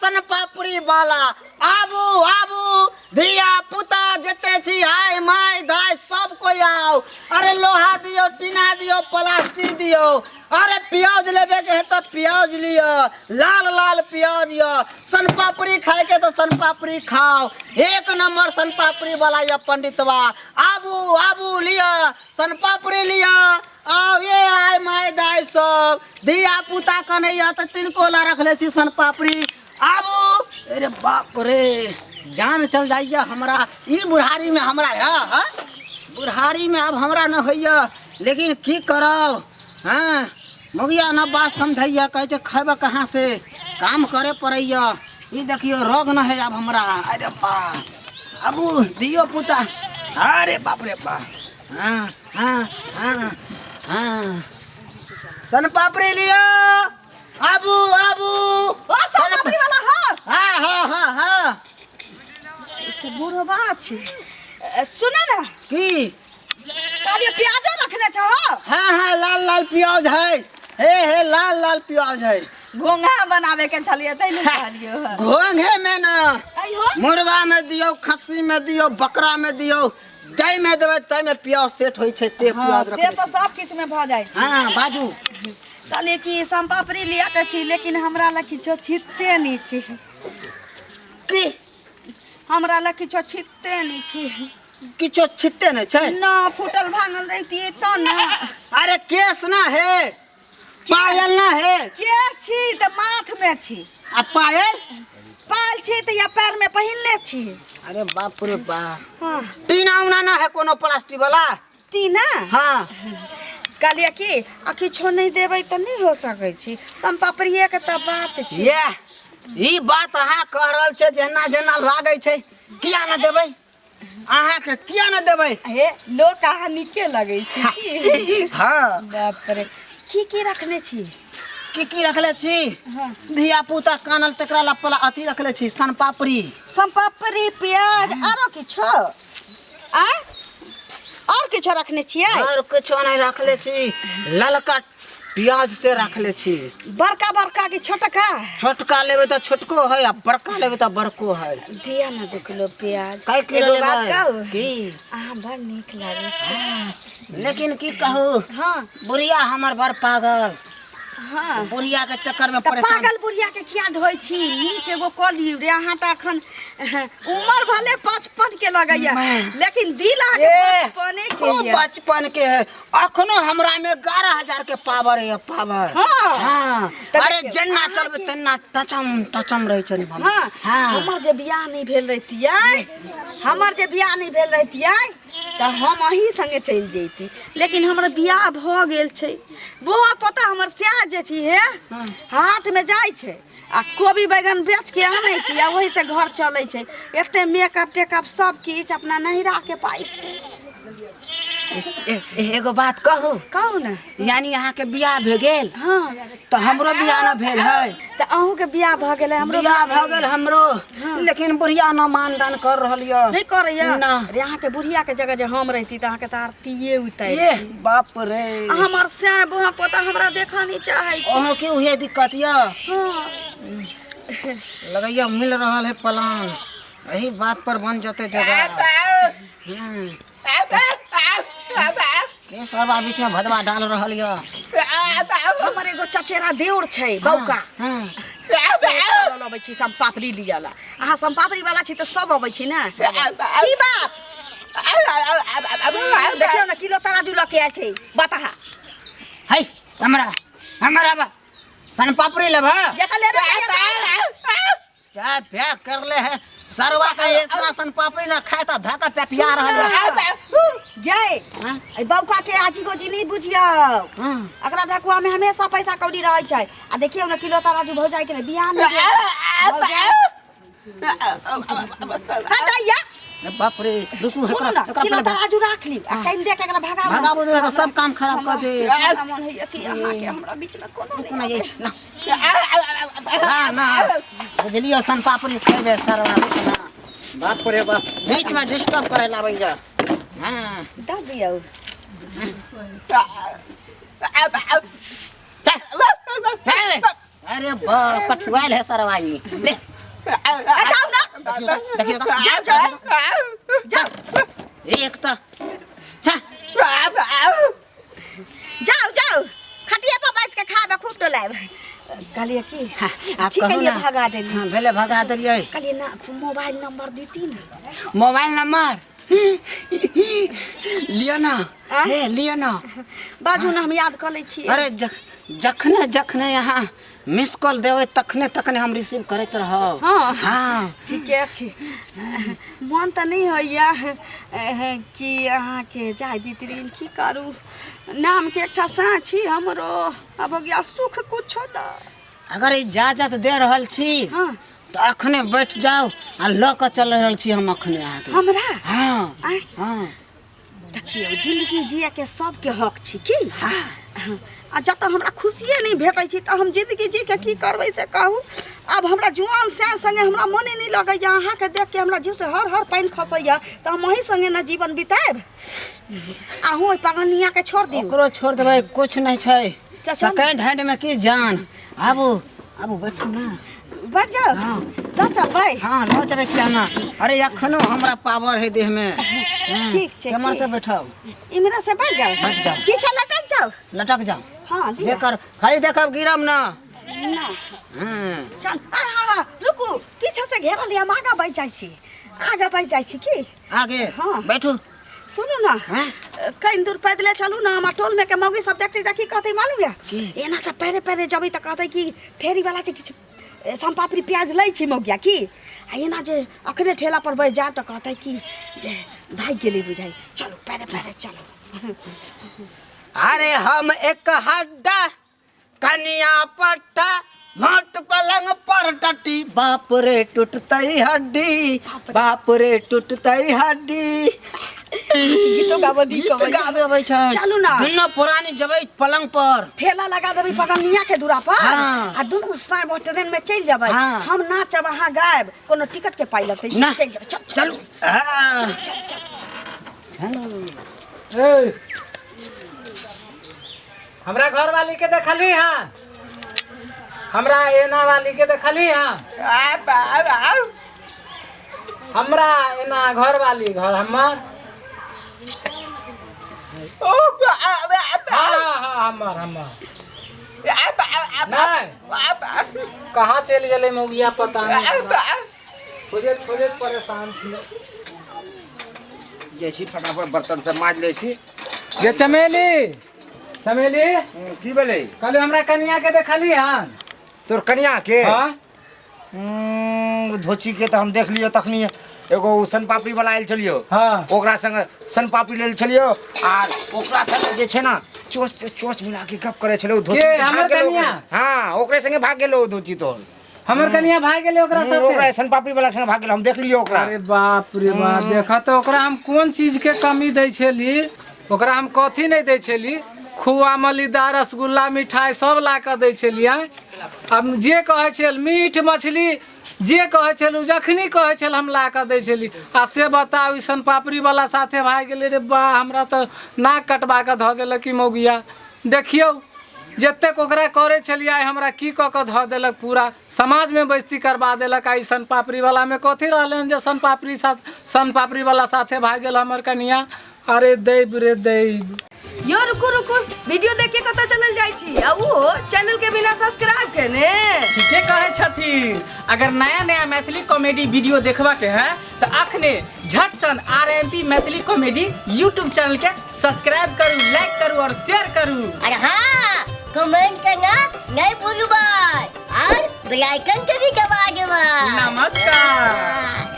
सन पापड़ी वाला, आबू आबू धिया पुता जते छी, आय my दाय सब कोई आओ। अरे लोहा दियो, टीना दियो, प्लास्टिक दियो। अरे प्याज लेबे के है तो प्याज लियो, लाल लाल प्याज यो। सन पापड़ी खाए के तो सन पापड़ी खाओ, एक नंबर सन पापड़ी वाला ये पंडितवा। आबू आबू लियो सन पापड़ी लियो, आओ ये आय my दाय सब धिया पुता कन्हैया तऽ तिनको ला रखले छी सन पापड़ी। आबू। अरे बाप रे, जान चल जाइए हमरा ई बुढ़ारी में, हमरा है हाँ? बुढ़ारी में अब हमरा न होइए, लेकिन की करब। हाँ मुगिया न बात समझैया, कहै छै खैबे कहाँ से, काम करे पड़ैया। ई देखियो रोग न है अब हमरा। अरे बा आबू दियो पुता। अरे बाप रे बा। हाँ हाँ हाँ हाँ सन पापड़ी लियो, आबू आबू। ओ सन पापड़ी वाला। हाँ हाँ हाँ हाँ हाँ। ई तऽ बूढ़बा छै। सुने ना। की? कहलियै प्याजो रखने छहो? हाँ हाँ, लाल लाल प्याज है, हे हे लाल लाल प्याज है। घोंघा बनावे के छलियै तै ने कहलियै हँ। घोंघे में ना अइहो मुर्गा में दियौ, खस्सी में दियौ, बकरा में दियौ, जाहि में देबै ताहि में प्याज सेट होइ छै, ते हाँ, प्याज से रखने तऽ छी। सब किछु में भऽ जाइ छै। हाँ बाजू। कहलियै कि सोनपापड़ी लिअ के छी, लेकिन हमरा लग किछो छिटते नहि छै। की? हमरा लग किछो छिटते नहि छै। किछो छिटते नहि छै? ना, फूटल भांगल रहितियै तऽ ने। अरे केस ना है, पायल ना है। केस छी तऽ माथ में छी। आ पायल? पायल छी तऽ या पैर में पहिनले छी। अरे बाप रे बाप। हाँ। टीना उना ना है कोनो प्लास्टिक वाला? टीना? हाँ। कहलियै कि आ किछो नहि देबै तऽ नहि हो सकै छी, सोनपापड़िए के तऽ बात छी। ये ई बात अहाँ कह रहल छै, जेना जेना लागै छै। किया ना देबै अहाँके, किया ना देबै? हे लोक अहाँ नीके लगै छी की? हाँ। बाप रे, की की रखने छी? की की रखले छी? हाँ। धिया पुता कानल तकरा ला पला अथी रखले छी, सनपापड़ी। सोनपापड़ी, प्याज, आरो किछो? आय और किछो रखने छियै? और किछो नहि रखले छी, ललका प्याज से रखले छी। बड़का बड़का कि छोटका? छोटका लेबै तऽ छोटको है, आ बड़का लेबै तऽ बड़को है। दिया ना 2 किलो प्याज। कै किलो एगो बात लेबै? कहू? की? अहाँ बड़ नीक लागै छी। लेकिन की कहू, हाँ। बुढ़िया हमर बड़ पागल। हाँ। बुढ़िया के चक्कर में तऽ परेशान। पागल बुढ़िया के किया ढोइ छी? नीक एगो कऽ लियौ रे। अहाँ तऽ अखन उमर भले 55 के लगैया, लेकिन दिल अहाँके ए, बचपने के खूब यऽ। बचपन के है। अखनो हमरा में 11,000 के पावर है, पावर। हाँ। हाँ। तऽ अरे देखियौ, जेना अहाँके चलबै तेना टचम टचम रहै छै। हाँ। हाँ। हमर जे बियाह नहि भेल रहितियै, हमर जे बियाह नहि भेल रहितियै तऽ हम अहीं संगे चलि जैती, लेकिन हमर बियाह भऽ गेल छै। बौआ पोता हमर सएह जे छी हे हाटमे जाइ छै आ कोबी बैगन बेच के आनै छी आ ओहि से घर चलै छै। एते मेकअप टेकअप सब किछु अपना नैहरा के पाइ से। एगो बात कहू? कहू ने। यानी अहाँके बियाह भए गेल? हाँ। तऽ हमरो बियाह न भेल है। तऽ अहूँके बियाह भऽ गेलै? हमरो बियाह भऽ गेल हमरो, लेकिन बुढ़िया न मानदान कर रहल यऽ। नहि करैया? ना। रे अहाँके बुढ़िया के जगह जे हम रहिती तऽ अहाँके तऽ आरतीये उतारि। ए बाप रे। आ हमर सैं बुढ़ा पोता हमरा देखऽ नहि चाहै छै। अहाँके उहे दिक्कत यऽ? हाँ। लगैया मिल रहल है प्लान, एही बात पर बन जते जोगाड़। के सरबा बीच में भदवा डाल रहल यऽ? हमर एगो चचेरा देउर छै बौका। हाँ। चलल अबै छी सोनपापड़ी लिअ ला। अहाँ सोनपापड़ी वाला छी तऽ सब अबै छी ने। की बात? देखियौ ने किलो तराजू लऽ के आयल छै बताहा। है हमरा हमरा बा सोनपापड़ी लेबह? ये तऽ लेबे के ये तऽ। क्या प्या कर ले है सरवा का, इतना सन पापड़ी ना खाए तो धक्का पे पिया रहल है। जय हाँ? एहि बौका के आजी गोजी नहीं बुझियौ। हाँ। एकरा ढकुआ में हमेशा पैसा कौड़ी रहै छै। आ देखियौ ने किलो तराजू भौजाई के बियाह नहि भेल। भौजाई हाँ दैया। अरे बाप रे, रुकू। सुनू एकरा ना, एकरा किलो पहिले तराजू राख ली आ कनि दे के एकरा भगाबू। भगाबू दूर तऽ सब काम खराब कऽ दे। हमरा मोन होइया कि अहाँके हमरा बीच में कोनो रुकू ना, नहि ये ना ना ना, बुझलियो सन पापड़ी खेबे सरवा। रुक ना, बाप रे बाप, बीच में डिस्टर्ब करे लाबैया। हाँ। दऽ दियौ। चल। हे, अरे बाप, कठुआल है सरवा ई। ले जाउ ना। देखियौ तऽ, जाउ जाउ जाउ। एक तऽ छा, जाउ जाउ, खटिया पर बैस के खाबे, खूब डोलायब। कहलियै की, हाँ, आब ठीक कहू है, ना। भगा देली। हाँ, भेलै, भगा देलियै। कहलियै ना, मोबाइल नंबर दीती ना। मोबाइल नंबर लिअ ना। आँय? हे लिअ ना। बाजू ना, हम याद कऽ लै छियै। अरे जखने जखने यहाँ मिस कॉल देबै तखने तखने हम रिसीव करैत रहब। हाँ। हाँ। ठीके छै। मन तऽ नहि होइए कि अहाँके जाय दैत, लेकिन की करू, नामके एकटा साँ छी हमरो, आब हो गया सुख कुछो ना। अगर इजाजत दे रहल छी हाँ। तऽ अखने बैठ जाउ आ लऽ कऽ चल रहल छी हम अखने अहाँके। हमरा? हाँ। आँय? हाँ। देखियौ, जिंदगी जियके सबके हक छै की। हाँ। आ जतऽ हमरा खुशिए नहि भेटै छै तऽ हम जिंदगी जी के की करबै से कहू। आब हमरा जुआन सैं संगे हमरा मने नहि लगैए, अहाँके देख के हमरा जीवसँ हर हर पानि खसैए, तऽ हम अहीं संगे ने जीवन बितायब। अहूँ ओहि पगनियाके छोड़ दियौ। ओकरो छोड़ देबै, कुछ नहि छै। चल। सेकेंड हैंड में की जान। आबू आबू, बैठू ना। बैठ जाउ। हाँ। लऽ चलबै? हाँ, लऽ जेबै, किया ना। अरे एखनो हमरा पावर है देह में। हाँ, ठीक छै, केम्हर ठीक। से बैठब? इम्हरा से बैठ जाउ। बैठ जाउ। पीछे लटक जाउ। लटक जाउ। हाँ, लिअ। जेकर खाली देखब गिरब ना। ना। हाँ। चल। आ हाँ हाँ, रुकू, पीछे से घेरल हम आगाँ बढ़ि जाइ छी, आगाँ बढ़ि जाइ छी की। आगे? हाँ। बैठू। सुनू ना। हाँ? कनि दूर पैदले चलू ना, हमरा टोल में के मौगी सब देखते तऽ की कहतै मालूम यऽ? एना तऽ पैरे पैरे जेबै तऽ कहतै कि फेरी वाला छै, किछु सोनपापड़ी प्याज लै छै मौगिया की। आ एना जे अखने ठेला पर बैस जायब तऽ कहतै कि जे भागि गेलै बुझाइ। चलू, पैरे पैरे चलू। अरे हम एक हड्डा कनिया पट्टा मोट पलंग पर टटी, बाप रे टूटतई हड्डी, बाप रे टूटतई हड्डी। गीतो गाबऽ नीक गीत अबैया। गाबे अबै छै। चलू ना। दुनू पुरानी जेबै पलंग पर, ठेला लगा देबै पगनिया के दूरा पर। हाँ। आ दुनू साँब ट्रेन में चलि जेबै। हाँ। हम नाचब, अहाँ गायब, कोनो टिकट के पाइ लगतै? ना। चलि जेबै, चल। चलू। हाँ। चल चल। ए, हमरा घर वाली के देखली हन? हमरा एना वाली के देखली हन? हमरा एना घर वाली घर हमर। हाँ हाँ, हमर हमर नहीं, कहाँ चलि गेलै मौगिया पता नहीं। खोजैत खोजैत परेशान छी। जाइ छी, फटाफट बर्तन सब माज लै छी। ये चमेली, चमेली। की भेलै? कहलियौ हमरा कनिया के देखली हन? तोर कनिया के? हाँ। धोची के तऽ हम देख लियौ तखनी, एगो उ सन पापड़ी वाला आयल छलियौ। हाँ। ओकरा संग सन पापड़ी लेल छलियौ आर ओकरा संग जे छै ना चोच पे चोच मिला के गप करे छलै ओ धोची। के, तऽ हमर भाग गेलौ। कनिया? हाँ, ओकरे संगे भाग गेलौ ओ धोची तोर। हमर कनिया भाग गेलै ओकरा साथे? ओकरा सन पापड़ी वाला संगे भाग गेलौ, हम देख लियौ ओकरा। अरे बाप रे बाप, देख तऽ ओकरा हम कोन चीज के कमी दै छली, ओकरा हम कथी नहि दै छली? खोआ, मलिदा, रसगुल्ला, मिठाई सब ला कऽ दै छलियै। आब जे कहै छल, मीट मछली जे कहै छल, ओ जखनी कहै छल हम ला कऽ दै छली, आ से बताउ, ई सन पापड़ी वाला साथे भागि गेलै। रे बा, हमरा तऽ नाक कटबा कऽ धऽ देलक ई मौगिया। देखियौ, जतेक ओकरा करै छलियै, आइ हमरा की कऽ कऽ धऽ देलक, पूरा समाजमे बेइज्जती करबा देलक। आ ई सन पापड़ी वालामे कथी रहलै हन जे सन पापड़ी साथ, सन पापड़ी वाला साथे भागि गेल हमर कनिया? अरे दैब रे दैब। यो रुकू रुकू, वीडियो देख के कतऽ चलल जाइ छी, आ उहो चैनल के बिना सब्सक्राइब केने? ठीके कहै छथिन। अगर नया नया मैथिली कॉमेडी वीडियो देखबा के है तऽ अखने झट सन R M P Maithili comedy YouTube channel के सब्सक्राइब करू, लाइक करू और शेयर करू। और हाँ, कमेंट करना नहीं भूलू भाई, और बेल आइकन के भी दबा देबा। नमस्कार।